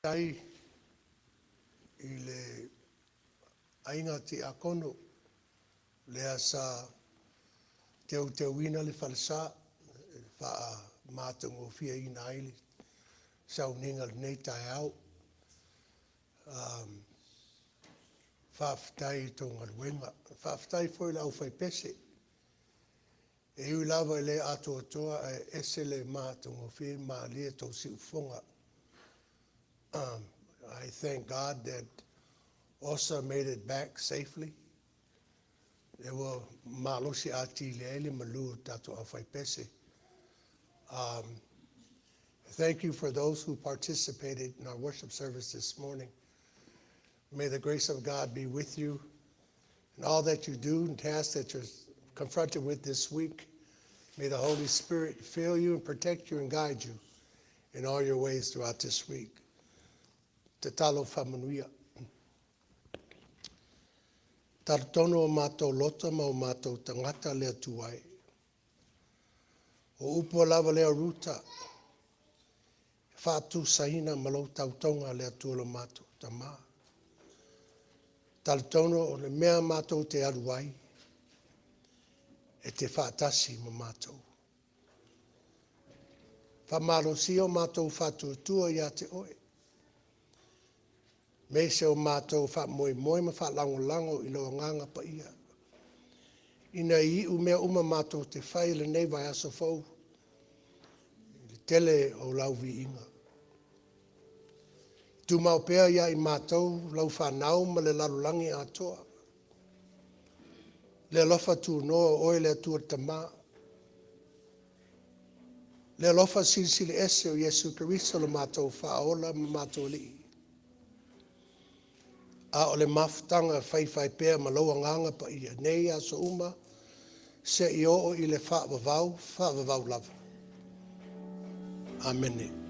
Faafetai i le aiga Tiakono lea sa teuteuina le falesa e faamatagofieina ai le sauniga i lenei taeao. Faafetai i le tou galuega. Faafetai foi i le aufaipese. E ui lava e le atoatoa ae ese le matagofie ma malie tou siufofoga. I thank God that Osa made it back safely. E ua malosi atili ai le malu o tatou aufaipese. Thank you for those who participated in our worship service this morning. May the grace of God be with you in all that you do and tasks that you're confronted with this week. May the Holy Spirit fill you and protect you and guide you in all your ways throughout this week. Tatalo faamanuia. Talitonu o matou loto ma o matou tagata le Atua e. O upu lava lea Ruta, faatusaina ma lou tautoga le Atua lo matou tamā. Talitonu o le mea matou te alu ai, e te faatasi ma matou. Faamalosia o matou faatuatua ia te oe. Me se o matou faamoemoe ma faalagolago i lou agaga paia. Ina ia iu mea uma matou te fai i lenei vaiaso fou, i le tele o lau viiga. Tumau pea ia i matou lau whanau ma le lalolagi atoa. Le alofa tunoa o oe le Atua le Tamā. Le alofa silisili ese o Iesu Keriso lo matou faaola ma matou alii. A o le mafutaga faifaipea ma lou agaga paia nei aso uma seia oo i le faavavau, faavavau lava. Amene.